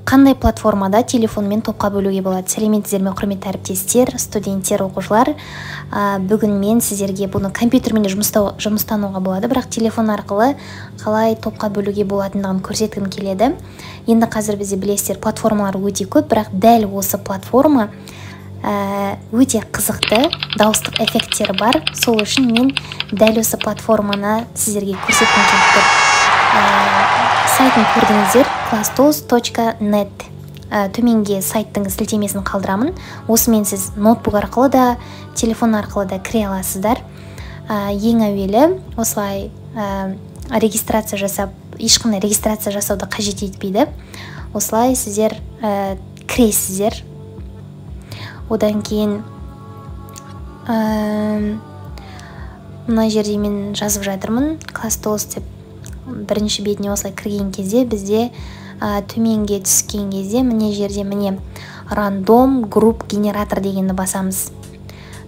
Қандай платформада телефонмен топқа бөлуге болады? Сәлеметсіздер ме, құрметті әріптестер, студенттер, оқушылар. Бүгін мен сіздерге бұны компьютермен де жұмыстануға болады, бірақ телефон арқылы қалай топқа бөлуге болатындығын көрсеткім келеді. Енді қазір бізде, білесіздер, платформалар өте көп, бірақ дәл осы платформа өте қызықты, дауыстық эффекттері бар. Сол үшін мен дәл осы платформаны сіздерге көрсеткім келіп тұр. Сайтын көрдіңіздер, classtools.net. Төменге сайттың сілтемесін қалдырамын. Осымен сіз ноутбук арқылы да, телефон арқылы да кіре аласыздар. Ең әуелі осылай регистрация жасап, ешқандай регистрация жасауды қажет етпейді. Осылай сіздер кіресіздер. Одан кейін мына жерде мен жазып жатырмын ClassTools деп. Бірінші бетіне осылай кірген кезде бізде төменге түскен кезде міне жерде, міне, random group generator дегенді басамыз.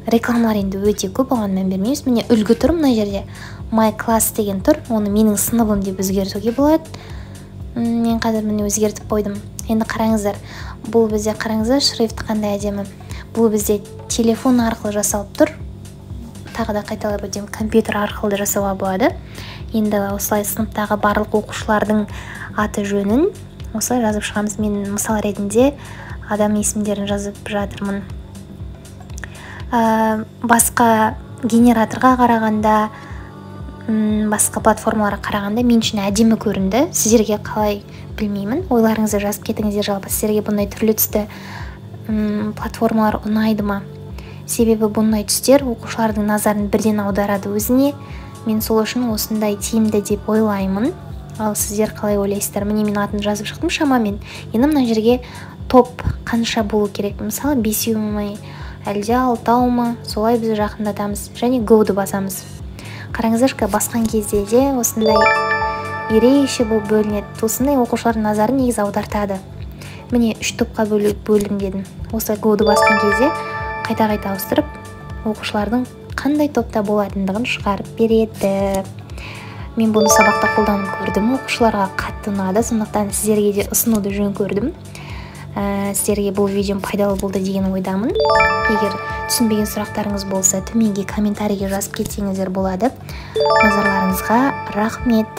Рекламалар енді өте көп, оған мән бермейміз. Міне, үлгі тұр, мына жерде my class деген тұр, оны менің сыныбым деп өзгертуге болады. Мен қазір, міне, өзгертіп қойдым. Енді қараңыздар, бұл бізде, қараңыздар, шрифт қандай әдемі. Бұл бізде телефон арқылы жасалып тұр. Тағы да қайталап өтемін, компьютер арқылы да жасауға болады. Енді осылай сыныптағы барлық оқушылардың аты жөнін осылай жазып шығамыз. Мен мысал ретінде адам есімдерін жазып жатырмын. Басқа генераторға қарағанда, басқа платформаларға қарағанда мен үшін әдемі көрінді. Сіздерге қалай, білмеймін, ойларыңызды жазып кетіңіздер. Жалпы сіздерге бұндай түрлі түсті платформалар ұнайды ма? Себебі бұндай түстер оқушылардың назарын бірден аударады өзіне. Мен сол үшін осындай тиімді деп ойлаймын. Ал сіздер қалай ойлайсыздар? Міне, мен атын жазып шықтым шамамен. Енді мына жерге топ қанша болу керек, мысалы, бесеу ме, әлде алтау ма, солай біз жақындатамыз және go-ды басамыз. Қараңыздаршы, басқан кезде де осындай ерекше болып бөлінеді. Осындай оқушылардың назарын негізі аудартады. Міне, үш топқа бөлдім дедім. Осылай go-ды басқан кезде қайта қайта ауыстырып, оқушылардың қандай топта болатындығын шығарып береді. Мен бұны сабақта қолданып көрдім, оқушыларға қатты ұнады, сондықтан сіздерге де ұсынуды жөн көрдім. Сіздерге бұл видеом пайдалы болды деген ойдамын. Егер түсінбеген сұрақтарыңыз болса, төменге комментарийге жазып кетсеңіздер болады. Назарларыңызға рахмет.